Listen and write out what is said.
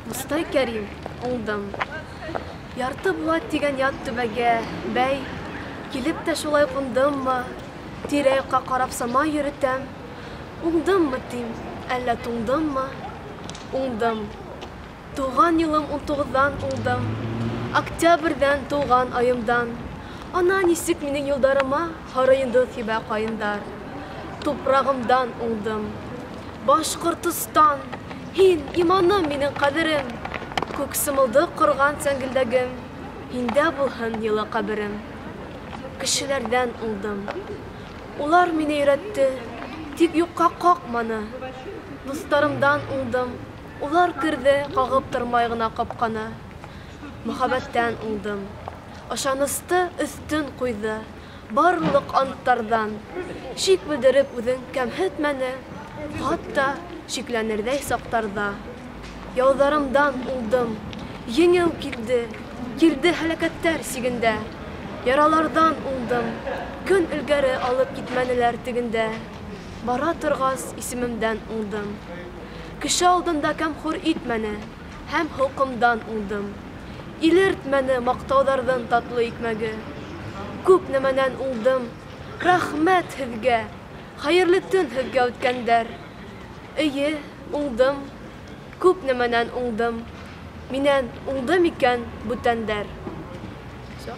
Мостай Кәрим, уңдым. Ярты Булат тигән ят төбәгә, бәй, килеп тә шулай ҡундыммы? Тирә-яҡҡа ҡарап сама йөрөтәм. Уңдыммы тим, әллә туңдыммы? Уңдым. Туған йылым 19-ҙан уңдым. Октябрҙән тулған айымдан. Ана нисек минең юлдарыма һары йондоҙ һибә ҡайындар. Тупрағымдан уңдым. Башҡортостан, һин иманым минең ҡәҙерем. Күк сымылдыҡ ҡорған сәңгелдәгем. Һиндә булһын йылы ҡәберем. Кешеләрҙән уңдым. Улар мине өйрәтте, тик юҡҡа ҡаҡманы. Дуҫтарымдан уңдым. Улар керҙе ҡағып тормай ғына ҡапҡаны. Мөхәббәттән уңдым. Ышанысты өҫтөн ҡуйҙы барлыҡ анттарҙан. Шик белдереп үҙен кәмһетмәне, хатта шикләнерҙәй саҡтарҙа. Яуҙарымдан уңдым. Еңеү килде, килде һәләкәттәр сигендә. Яраларҙан уңдым. Көн элгәре алып китмәнеләр тегендә. Бара торғас исемемдән уңдым. Кеше алдында кәм-хур итмәне һәм холҡомдан уңдым. Илертмәне маҡтауҙарҙың татлы икмәге. Күп нәмәнән уңдым. Рәхмәт һеҙгә. Хәйерле төн һеҙгә, үткәндәр. Эйе, уңдым. Күп нәмәнән уңдым. Минән уңды микән бүтәндәр? Всё.